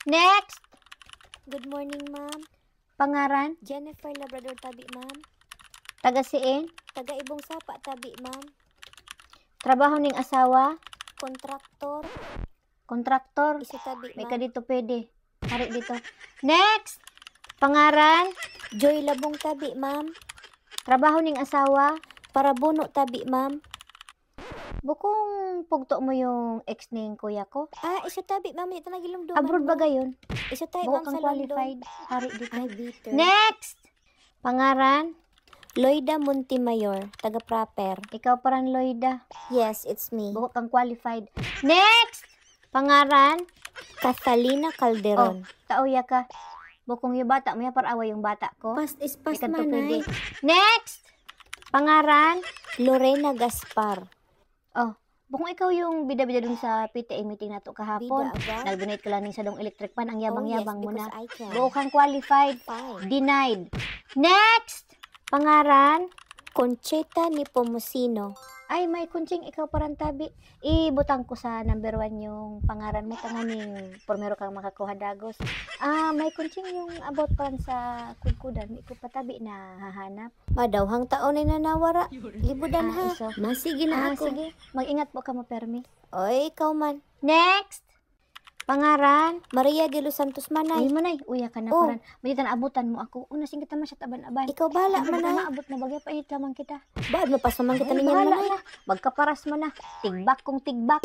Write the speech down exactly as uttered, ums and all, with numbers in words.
Next! Good morning, ma'am. Pangaran? Jennifer Labrador tabi, ma'am. Taga siin? Taga Ibong Sapa tabi, ma'am. Trabaho ning asawa? Kontraktor. Kontraktor? Iso tabi, May ka ma'am. dito pwede. Hari dito. Next! Pangaran? Joy Labong tabi, ma'am. Trabaho ning asawa? Parabuno tabi, ma'am. Bukong pugto mo yung ex ning kuya ko? Ah, iso tabi, ma'am. Ito na gilumduman Abroad ba mo. Gayon? Iso tabi, Buo ma'am, kang sa London. Qualified. Hari dito. Ay, bitter. Next! Pangaran? Loida Montemayor, taga Proper. Ikaw paran, Loida. Yes, it's me. Buo kang qualified. Next! Pangaran? Catalina Calderon. Tauya ka. Bukong yung bata mo yan, para away yung bata ko. Past is past, Ikan to manay. Pwede. Next! Pangaran? Lorena Gaspar. Oh, bukong ikaw yung bida-bida dun sa P T A meeting nato kahapon. Bida agad? Nag-donate ka lang ning sadong electric fan, ang yabang-yabang Oh, yes, mo na. Because I can. Buo kang qualified. Fine. Denied. Next! Pangaran? Conchita Nepomuceno. Ay, may Kunching, ikaw paran tabi. Ibutang ko sa number one yung pangaran mo, tanganing primero kang makakuha dagos. Ah, may Kunching, yung about paran sa kudkudan, ikaw patabi na hahanap. Madawhang taon na nanawara. Libudan Ah, ha. Iso. Masige na Ah, ako. Sige. Mag-ingat po ka mo, permi. Oy, ikaw man. Next! Pangaran? Maria Gelo Santos, manay. Ay, manay, uya ka na Oh. paran. May kita abutan mo ako. Una, sing kita masyat aban-aban. Ikaw bala, Ano ka manay. na, abot na bagay, painit lamang kita. Baad mo pa sa man kita Ay, ninyan, bahala manay? na. Magkaparas man na. Tigbak kong tigbak.